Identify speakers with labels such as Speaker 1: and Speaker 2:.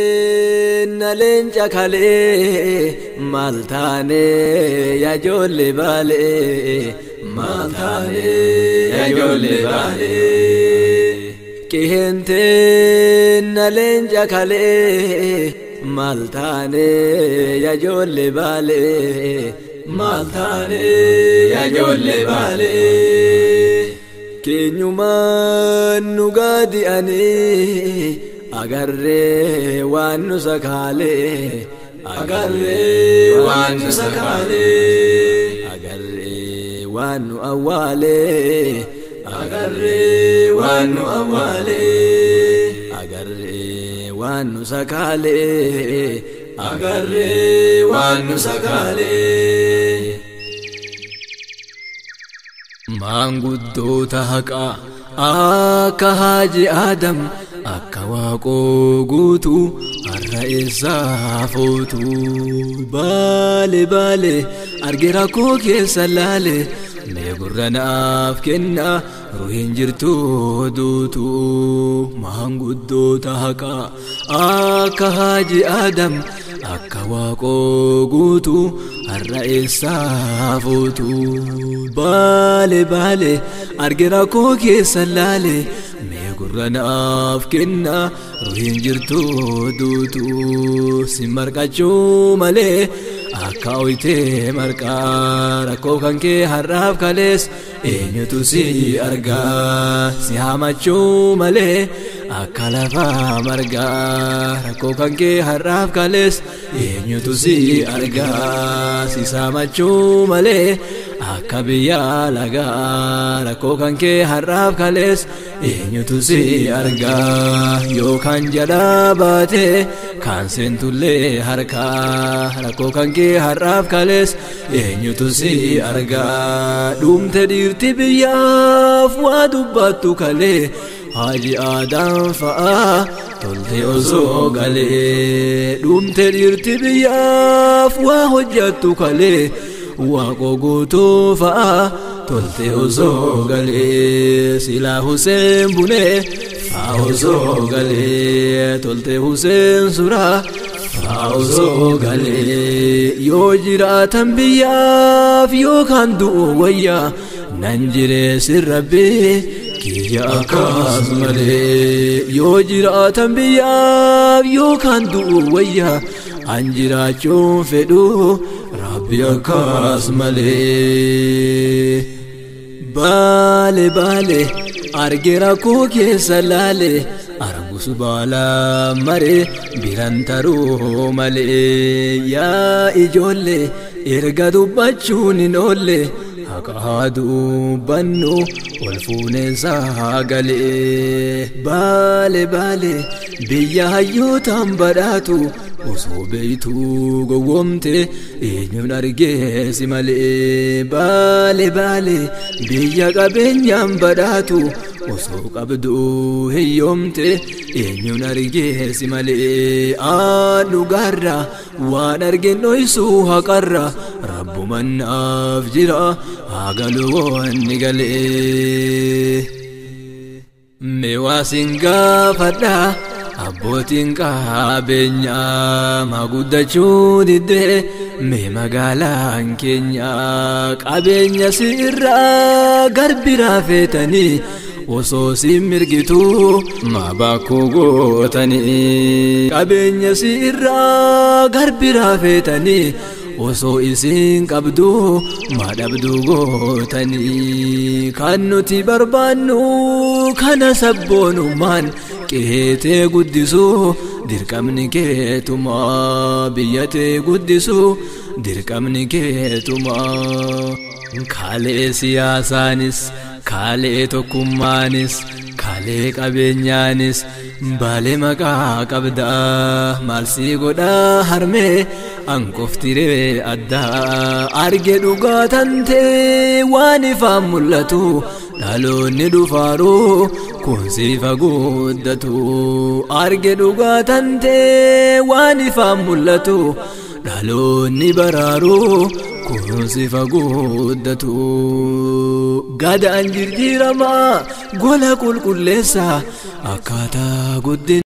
Speaker 1: Qeenteen leenca kalee maal taanee yaa ijoollee baalee maal taanee yaa ijoollee baalee. Qeenteen leenca kalee maal taanee yaa ijoollee baalee maal taanee yaa ijoollee baalee. Keenyumaan nu gaadi'anii. Agarree waan nu sakaalee agarree waan nu sakaalee agarree waan nu awwaalee agarree waan nu awwaalee agarree waan nu sakaalee agarree waan nu sakaalee. Maanguddoota haqaa akka Haaji Adam. Akka waaqoo guutuu har'a eessaa footu baale baale arge rakkoo keessa laale mee gurra naaf kenna ruhiin jirtu duutu maanguddoota haqaa akka Haaji Adam akka waaqoo guutuu har'a eessaa footu baale baale arge rakkoo keessa laale. Gurra naaf kenna ruhiin jirtu duutu si marqachuu malee akka oyitee marqaa rakkoo kan kee har'aaf kalees eenyutu si argaa si haamachuu malee akka lafaa margaa rakkoo kan kee har'aaf kalees eenyutu si argaa si saamachuu malee. Akka biyya lagaa rakkoo kan kee har'aaf kalees eenyutu si argaa yookaan jalaa baate kan seentullee harkaa rakkoo kan kee har'aaf kalees eenyutu si argaa dhumte dhiirti biyyaaf waa dubbattu kalee Haaji Adam fa'aa tolte osoo galee dhumte dhiirti biyyaaf waa hojjattu kalee. Waaqoo guutuu fa'aa tolte osoo galee silaa Hussein Bunee fa'aa osoo galee tolte Hussein Suraa fa'aa osoo galee yoo jiraatan biyyaaf yookaan du'u wayyaa nan jireessi rabbi kiyya akkas malee yoo jiraatan biyyaaf yookaan du'u wayyaa an jiraachuun fedhu. Rabbi akkas malee. Baale baale arge rakkoo keessa laale argus baala maree biraan taruu malee yaa ijoollee erga dubbachuun hin oolle haqa haa dubbannu ol fuunee sagalee baale baale biyya hayyootaan badhaatu. Osoo beeytuu gowwoomte eenyuun argeessi malee baale baale biyya qabeenyaan badhaatu osoo qabduu hiyyoomte eenyuun argeessi malee aan dhugaarra waan argeen dhoysuu haqarra rabbuman naaf jira haa galuu wanni galee. Mee waa siin gaafadhaa. Abbootiin qabeenyaa maa guddachuu diddee mee magaalaan keenya qabeenya si irraa garbiraa feetanii osoo si mirgitu maa bakkuu gootanii qabeenya si irraa garbiraa feetanii osoo isin qabdu maa dhabduu gootanii kan nuti barbaannu kana sabboonummaan. Qeetee guddisuu dirqamni keetumaa biyya tee guddisuu dirqamni keetumaa. Kaalee siyaasaanis kaalee tokkummaanis kaalee qabeenyaanis baalee maqaa qabdaa maal sii godhaa harmee an qoftiree addaa arge dhugaa tantee waan ifaan mul'atu. Dhaloonni dhufaaru kun siifa guddatu arge dhugaa tantee waan ifaan mul'atu dhaloonni baraaru kun siifa guddatu gadaan jijjiiramaa gola qulqulleessa akkaataa guddina.